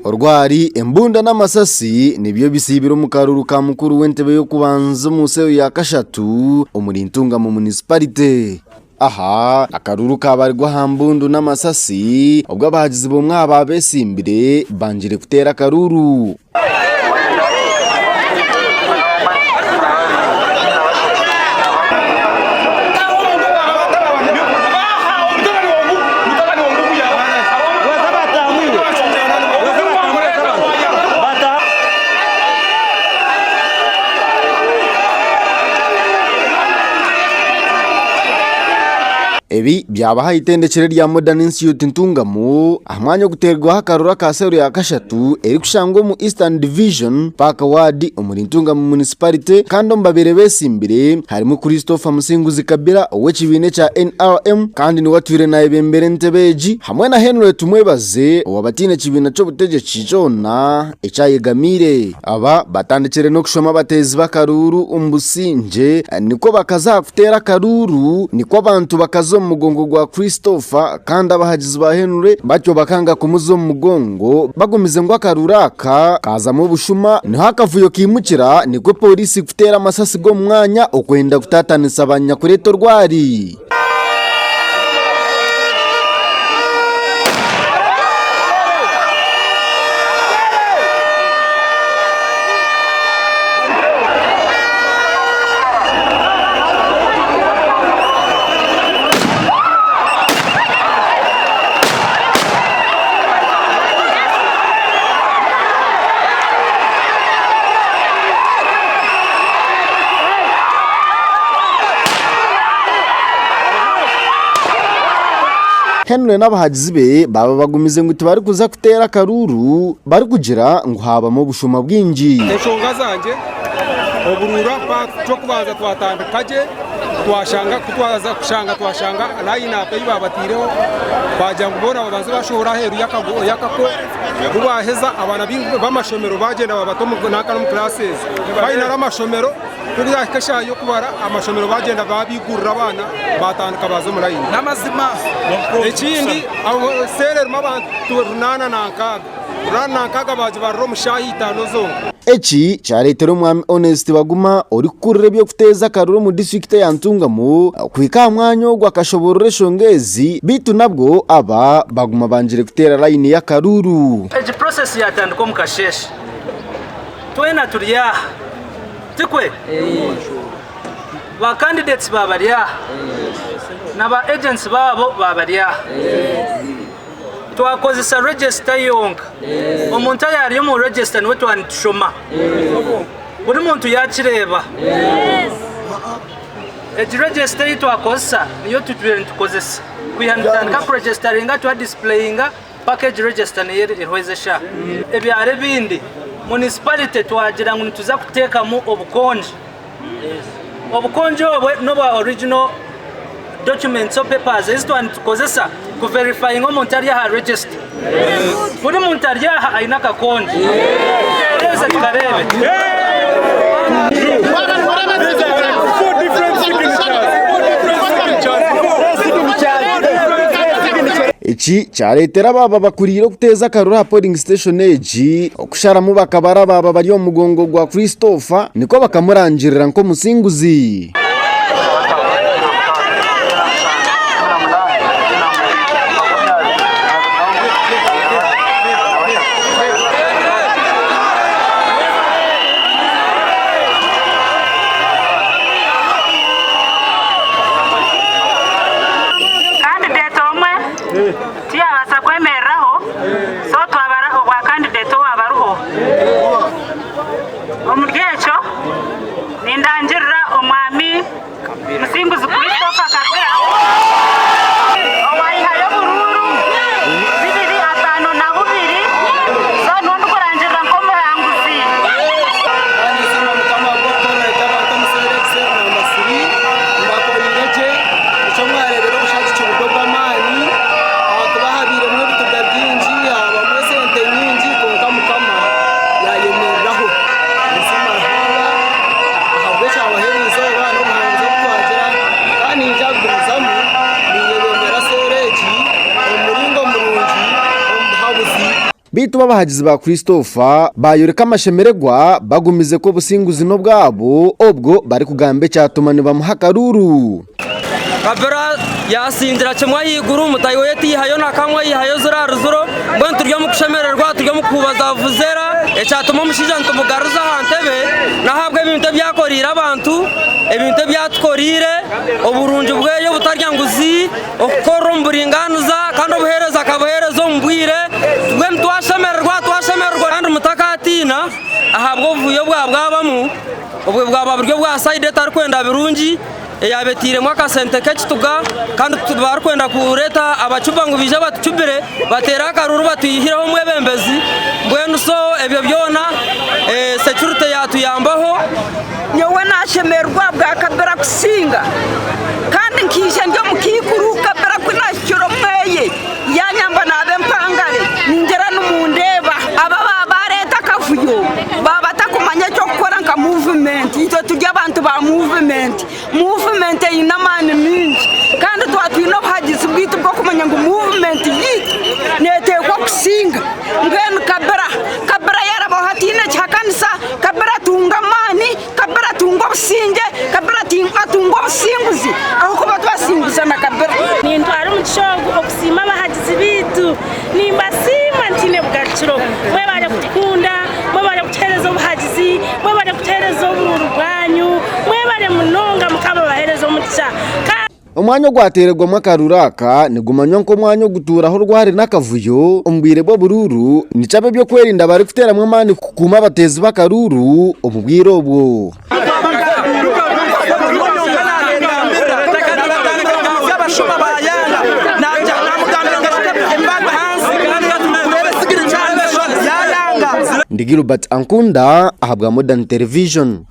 Orwari, embunda n'amasasi nibyo bisiibire omu karuuru ka mukuru w'entebe y'okubanza omu nsi ya kashatu omuri Ntungamo Munisiparite. Aha, akaruuru kaabarigwa aha mbundu n'amasasi obwo abahagizi b'omwe aha baabetsimbire bangire kuteera akaruuru. Ebi byaba aha itendekero erya Modern Institute Ntungamo aha mwanya oguteerwaho akaruru aka seero ya kashatu erikushangwa omu Eastern Division, Park Ward omuri Ntungamo Municipality kandi omu babaire beesimbire harimu Christopher Musinguzi Kabira ow'ekibiina ekya NRM kandi niwe atwire nayebembera entebe egi hamwe na Henry Tumwebaze owaaba ataine kibiina ky'obutegyeki kyona eki ayegamiire. Aba batandikire n'okushoma abateezi b'akaruuru omu busingye nikwo bakaza aha kuteera akaruuru nikwo abantu bakaza omu mugongo gwa Christopher kandi abahagizi ba Henry batyo bakanga kumuza omu mugongo bagumize ngu akaruuru aka kaazamu obushuma niho akavuyo kaimukira nikwo pooriisi kuteera amasasi g'omu mwanya okwenda kutatanisa banyakureeta orwari. Henry n'abahagizi be baaba bagumize ngu tibarikuza kuteera akaruuru barikugira ngu haabamu obushuma bwingi. Enshonga zangye oburuura ky'okubanza twatandika gye twashanga ku twaza kushanga twashanga line up ei baabataireho baagira ngu boona babanze bashohore aheeru y'akako ku baaheza abaana b'amashomero baagyenda baabata nanka n'omu classes finally amashomero Ku yaahika eshaaha y'okubara, amashomero baagyenda baabiigurira abaana baatandika baaza omu layini. Ekindi seera erimu abantu 806, 806 baagibarira omu shaaha itaano zonka. Eki kyareetera Omwami Honest Baguma orikukurira eby'okuteeza akaruru omu disiturikiti eya Ntungamo kuhika aha mwanya ogu akashoboorora eshonga ezi beitu nabwo aba baguma bangire kuteera layini y'akaruuru. Egi process yatandika omu kasheeshe twena turi aha. Tikwe? Ba candidates ba bari aha na ba agents baabo ba bari aha. Twakozesa register yonka. Omuntu ayari omu register niwe twaba nitushoma. Buri muntu yakireeba. Egi register ei twakozesa niyo tutwire nitukozesa. Kwiha nitutandika kuregisteringa twa displayinga Paka egi register niyo eriho ezi eshaaha. Ebyaro ebindi municipality twagira ngu nituza kuteekamu obukongi. Obukongi obwe n'obwa original documents or papers ezi twaba nitukozesa ku verifyinga omuntu ari aha register. Buri muntu ari aha aine akakongi. Tutereeze tukareebe. Eki kyareetera abaaba bakuriire okuteeza akaruru aha polling station egi okusharamu bakabara abaaba bari omu mugongo gwa Christopher nikwo bakamurangirira nk'omusinguzi. Candidate omwe tiyabaasa kwemereraho so twabara obwa candidate owabariho. Omuri ekyo nindangirira omwami Musinguzi Christopher Kabira owayihayo oburuuru 252 so niwe ndikurangirira nk'omuhanguzi. Ninsiima Mukama ahabw'okukorera gye abantu omu seeri egi seeri namba siri. Mbakoreire gye, nikyo mwareebera obushagiki buri obw'amaani ahakuba habairemu ebituga bingi, haabamu esente nyingi kwonka Mukama yaayemereraho. Ninsiima Ruhanga ahabw'ekyabaho eriizooba n'obuhanguzi obu twagira kandi niinyija kuguma. Beitu bo abahagizi ba Christopher baayoreka amashemererwa bagumize ku obusinguzi n'obwabo obwo barikugamba ekyatuma nibamuha akaruuru. Kabila yaasingira kimwe ahaiguru, mutahi we taihayo na kamwe, aihayo ziro ahari ziro. Mbwenu turi omu kushemererwa, turi omu kuhuuba za vuvuzera. Ekyatuma omushaija nitumugaruza aha ntebe n'ahabw'ebintu ebi akoreire abantu, ebintu ebi atukoreire, oburungi bwe obutarya nguzi, okukorera omu buringaaniza kandi obuheereza akabuheereza omu bwire. Mbwenu twashemererwa, twashemererwa kandi mutakaatiina ahabw'obuvuyo obwabwabamu, obwo bwaba buri obwa sayidi etarikwenda birungi. eyaaba etairemu akasente k'ekituga kandi barikwenda kureeta abacuba ngu baije batucubire bateere akaruuru batwihireho omwebembezi mbwenu so ebyo byona security yatuyambaho. Nyowe nashemererwa ahabwa Kabila kusinga kandi nkaija ndi omu kaikuru Kabila ku nahikire omweye yanyamba naba empangare ningira nimundeeba aba abaaba bareeta akavuyo baaba batakumanya eky'okukora nka muvumenti itwe turi abantu ba muvumenti, muvumenti eine amaani maingi kandi twaba twine obuhagizi bwaitu bw'okumanya ngu muvumenti yaitu neeteekwa kusinga mbwenu Kabila, Kabila yarabaho hataine kihakanisa, Kabila atunga amaani. Kabila atunga obusingye, Kabila atunga obusinguzi ahabw'okuba twasinguza na Kabila. Nintwara omugisha ogu okusiima abahagizi baitu. Nimbasiima ntaine bugarukiro. Mwebare kutukunda, mwebare kutuheereza obuhagizi, mwebare kutuheereza oburuuru bwanyu, mwebare munonga Mukama abaheereze omugisha. Omwanya ogwateeregwamu akaruuru aka nigumanywa nk'omwanya ogutuuraho orwari n'akavuyo omu bwire bw'oburuuru, nikyo ab'eby'okwerinda barikuteeramu amaani kukuuma abateezi b'akaruuru omu bwire obwo. Ndi Gilbert Ankunda ahabwa Modern Television.